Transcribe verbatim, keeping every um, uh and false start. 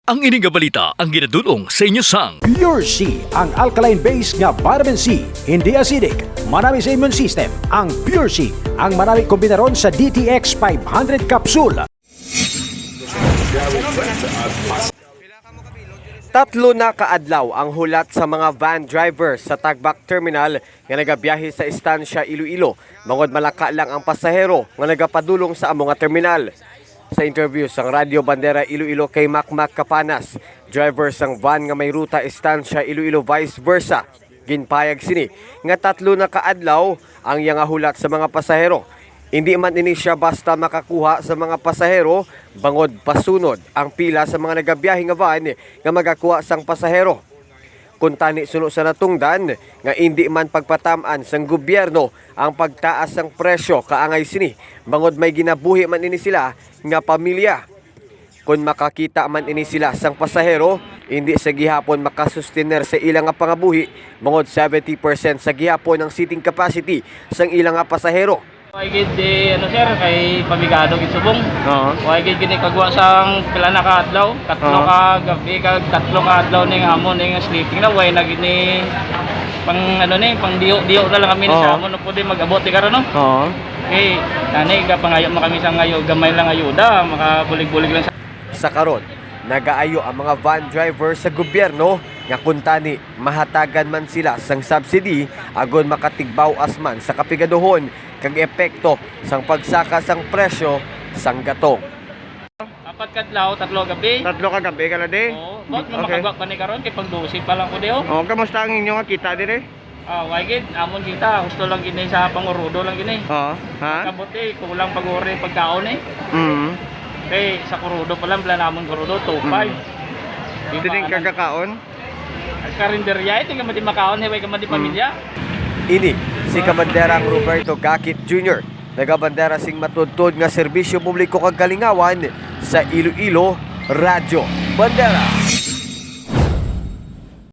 Ang ini nga balita ang ginadul-ong sa inyo sang Pure C, ang alkaline base nga vitamin C, hindi acidic, manami sa immune system. Ang Pure C, ang manami kombinaron sa D T X five hundred capsule. Tatlo na ka adlaw ang hulat sa mga van driver sa Tagbac Terminal nga nagabiyahe sa Estancia Iloilo, bangod malaka lang ang pasahero nga nagapadulong sa amo nga terminal. Sa interview sang Radyo Bandera Iloilo kay Macmac Capanas, driver sang van nga may ruta Estancia Iloilo vice versa, ginpahayag sini nga tatlo na ka adlaw ang iya nga hulat sa mga pasahero. Indi man ini siya basta makakuha sa mga pasahero, bangod pasunod ang pila sa mga nagabiyahe nga van nga magakuha sang pasahero. Kuntani, suno sa natungdan nga indi man pagpatam-an sang gobyerno ang pagtaas sang presyo, kaangay sini bangod may ginabuhi man ini sila nga pamilya. Kon makakita man ini sila sang pasahero, indi sa gihapon makasustener sa ila nga pangabuhi, bangod seventy percent sa gihapon ang seating capacity sang ila nga pasahero. Way gid, eh, ano, sir, kay pamigado gid subong. Oo. Way gid gini kagwa sang pila na ka adlaw, tatlo Oo. ka gabi, kag tatlo ka adlaw ning amo ning sleeping na, way na gini pang, ano, ni, pang diyo-diyo na lang kami ni Oo. sa amo, no, pwede mag-abot di karon, no? Oo. Okay, nani, gapangayo man kami sa ngayo, gamay lang ayuda, makabulig-bulig lang sa Sa karon, nagaayo ang mga van driver sa gobyerno nga kuntani mahatagan man sila sang subsidy agon makatigbaw-as man sa kapigaduhon kag epekto sang pagsaka sang presyo sang gatong. Apat ka adlaw, tatlo gabi. Tatlo ka gabi ka na di? Oo. Ba't nga Okay. makagwa pa ni karon? Kay pang dose pa lang ko di, oh. Oh, kamusta ang inyo nga kita dire? Ah, way gid, amon kita, gusto lang gini sa pangurudo lang gini. Oo. Ha? Kabuti, kulang pag-uri pagkaon eh. Mm. Kay sa kurudo pa lang, plan namon kurudo, two five. Mm. Di Tining ba, kagakaon? Karinderya, ito ka madi makaon, eh, way ka madi Mm. pamilya. Ini si Kamanderang Roberto Gakit Junior, nagabandera sing matudtod nga serbisyo publiko kag kalingawan sa Iloilo, Radyo Bandera.